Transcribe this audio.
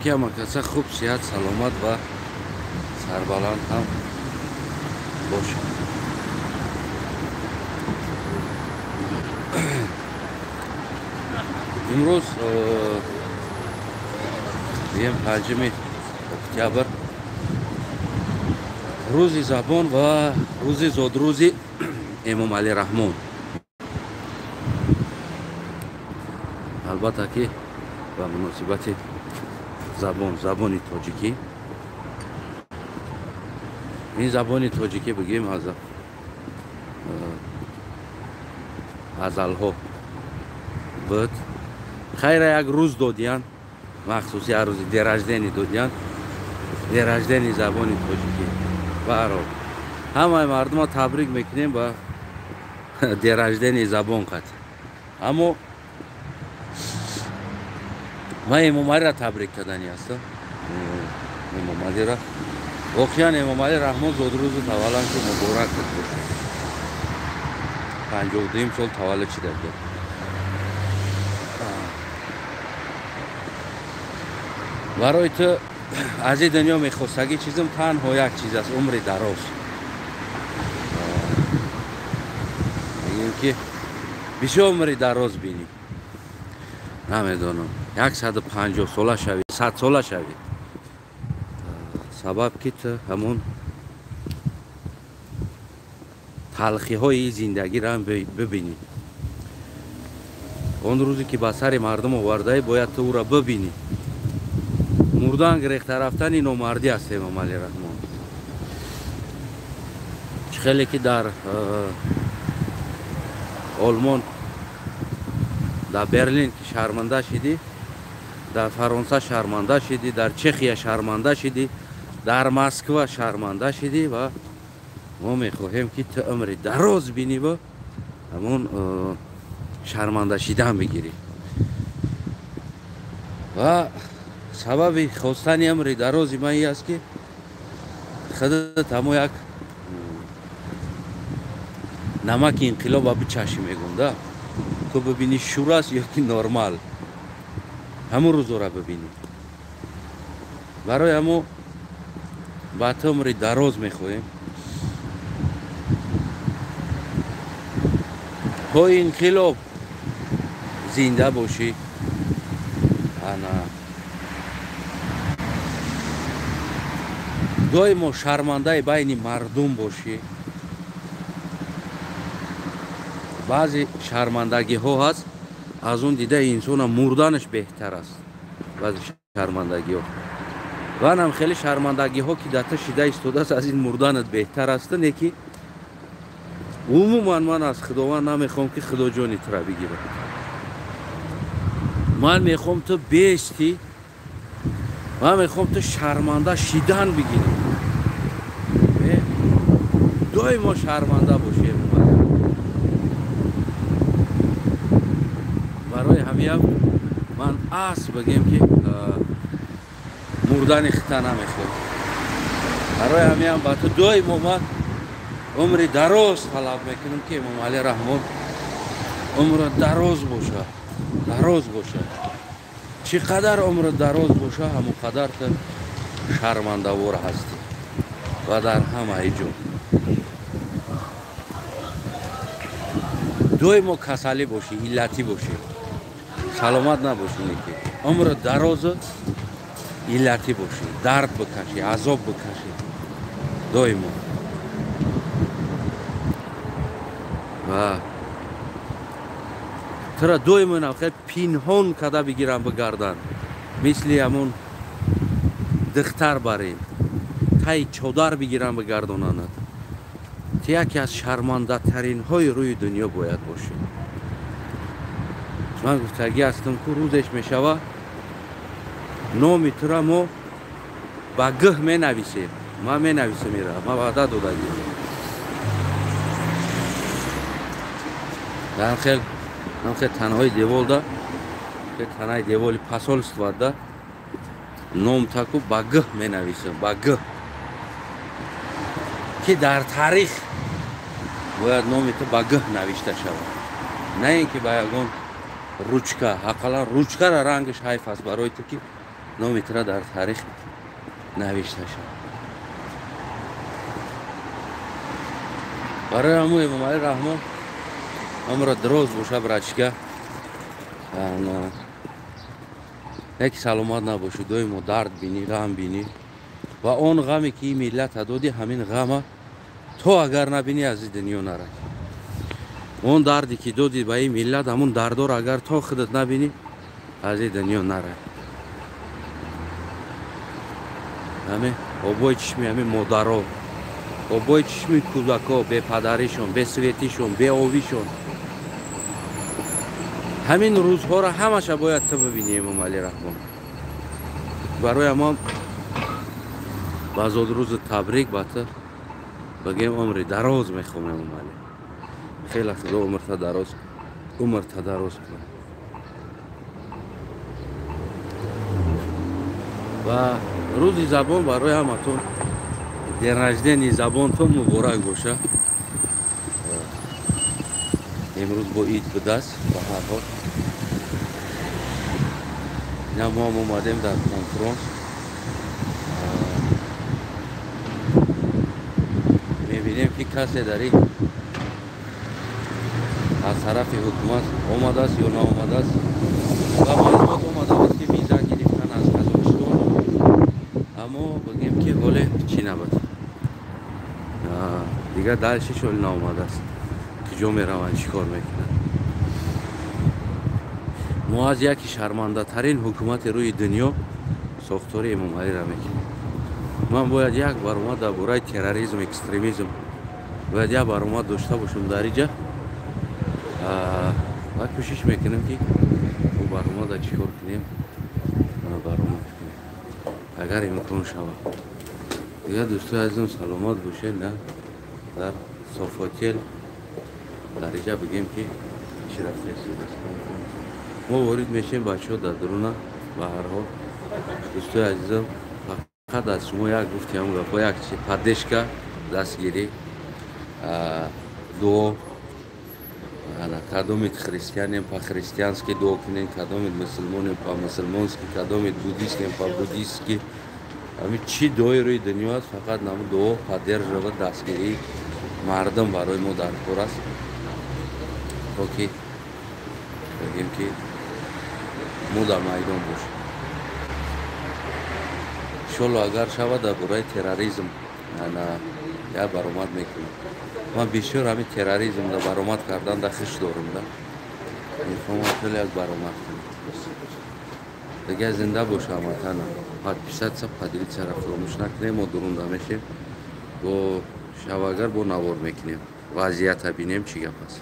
Ки ҳама каса хуб, сиҳат, саломат ва сарбаланд ҳам бошад. Имрӯз бигем 5 октябр, рӯзи забон ва рӯзи зодрӯзи Эмомалӣ Раҳмон. Албатта ки ба муносибати забон, забони тоҷикӣ, ин забони тоҷикӣ бигем аз азалҳо буд. Хайра як рӯз додиян, махсус як рӯзи день рождения додиян, день рождения забони тоҷикӣ. Баҳрҳол ҳамаи мардума табрик мекунем ба день рождения забон қат. Аммо ман Эмомалиро табрик кардани ҳастам. Эмомалиро воқеан Эмомалӣ Раҳмон зодрӯзу таваллуд ки муборакат бошад. 52 сол таваллуд шуда буд. Барои ту аз ин дунё мехостагӣ чизм танҳо як чиз аст, умри дароз. Мегӯем ки бисёр умри дароз бинӣ. Намедонам, 150 сола шавӣ, 100 сола шавӣ. Сабаб ки ту ҳамон талхиҳои зиндагиро ҳам бибинӣ. Он рӯзе ки ба сари мардум овардаӣ, бояд ту ӯро бибинӣ. Мурдан гирехта рафтани номардӣ аст Эмомалӣ Раҳмон. Чӣ хеле ки дар Олмон, дар Берлин ки шарманда шидӣ, дар Фаронса шарманда шидӣ, дар Чехия шарманда шидӣ, дар Москва шарманда шидӣ ва мо мехоҳем ки ту умри дароз бинӣ ва ҳамон шарманда шидан бигирӣ. Ва сабаби хостани умри дарози ман ин аст ки худат ҳамо як намаки инқилоба бичашӣ мегӯм да. Ту бибинӣ шур аст ё ки нормал, ҳамон рӯзора бибинӣ. Барои ҳамо ба ту умри дароз мехоҳем то инқилоб зинда бошӣ. Ана доимо шармандаи байни мардум бошӣ. Баъзе шармандагиҳо ҳаст, аз он дидаи инсона мурданаш беҳтар аст. Баъзе шармандагиҳо ванам хеле шармандагиҳо ки дар ту шида истодааст, аз ин мурданат беҳтар аст. Не ки умуман ман аз Худованд намехоҳам ки Худоҷони тура бигирад. Ман мехоҳам ту бестӣ, ман мехоҳам ту шарманда шидан бигирӣ. Доимо шарманда бошӣ. Барои ҳамиям ман асл бигем ки мурдани хита намехоҳам. Барои ҳамиям ба ту доимо ман умри дароз талаб мекунам ки Эмомалӣ Раҳмон умри дароз бошад, дароз бошад. Чӣ қадар умри дароз бошад, ҳамон қадар ту шармандавор ҳастӣ ва дар ҳамаи ҷо. Доимо касалӣ бошӣ, иллатӣ бошӣ, саломат набошӣ, неки умри дароз иллатӣ бошӣ, дард бикашӣ, азоб бикашӣ доимо. Ва тура доимо хел пинҳон карда бигирам бигардан, мисли ҳамон духтар барин таи чодар бигирам бигардонанад. Ту яке аз шармандатаринҳои рӯи дунё бояд бошӣ. Ман гуфтагӣ ҳастам ку рӯзеш мешава номи тура мо ба гӯҳ менависем. Ман менависам ира, ман ваъда додагӣ. Дар хел танаҳои деволда, танаи деволи посольствода ном таку ба гӯҳ менависам, ба гӯҳ ки дар таърих бояд номи ту ба гӯҳ навишта шавад, на ин ки ба ягон ручка. Ақаллан ручкара рангаш ҳайф аст барои ту ки Номи тура дар таърих навишта шавад. Барои ҳамун Эмомалӣ Раҳмон умра дароз боша, братишка. Яки саломат набошӣ, доимо дард бинӣ, ғам бинӣ ва он ғаме ки ин миллата додӣ, ҳамин ғама то агар набинӣ, аз ин дунё наравӣ. Он дарде ки додӣ ба ин миллат, ҳамун дардоро агар то худат набинӣ, аз ин дунё наравӣ. Ҳамин обои чишми ҳамин модаро, обои чишми кӯдако, бепадаришон, бесветишон, беовишон, ҳамин рӯзҳоро ҳамаша бояд ту бибинӣ, Эмомалӣ Раҳмон. Барои ҳамон ба зодрӯзи табрик ба ту бигем, умри дароз мехоҳам, Эмомалӣ. Хеле Худо умрта дароз кунад. Ва рӯзи забон барои ҳаматон, день рождения забонтон муборак боша. Имрӯз бо ид будааст. Ба ҳар ҳол, ина мо ҳам омадем дар конфронс, мебинем, ки касе дар ин аз тарафи ҳукумат омадааст ё наомадааст. Ва маълумот омада буд, ки виза гирифтан аз Қазоқистон, аммо бигем, ки ҳоле чӣ набуд, дигар дальше ш ҳоле наомадааст. Куҷо мераванд, чӣ кор мекунанд? Мо аз яке шармандатарин ҳукумати рӯи дунё сохтори Эмомалиро мекунем. Ман бояд як баромад дар бораи терроризм, экстремизм бояд як баромад дошта бошам дар иҷа ва кӯшиш мекунем, ки ӯ баромада чӣ кор кунем, баромад кунем, агар имкон шавад. Дигар, дӯстои азизам, саломат бошед. На дар Софотел дар иҷа бигем, ки чӣ рафтааст. Мо ворид мешем, бачаҳо, дар дуруна. Ба ҳар ҳол, дӯстои азизам, фақат аз шумо як гуфтиам гапҳо, як чи поддержка, дастгирӣ, дуо. Кадомит христианем, по-христиански дуо кунем, кадомит мусулмонем, по-мусулмонски, кадомит буддистем, по-буддистски, ҳамин чӣ дуои рӯи дунё аст, фақат наму дуо, поддержка, дастгирии мардум барои мо дар кор аст, то ки бигем, ки мо дар майдон бошем. Иншолло, агар шавад, дар бораи терроризм як баромад мекунем. Ман бисёр ҳамин терроризм да баромад кардан да хиш дорам, да мехоҳам хеле як баромад кунам. Дигар зинда боша, ҳамватана. Подписаться, поделиться ра фаромӯш накунем. Мо дурунда мешем, бо шавагар бо навор мекунем, вазъията бинем, чӣ гап аст.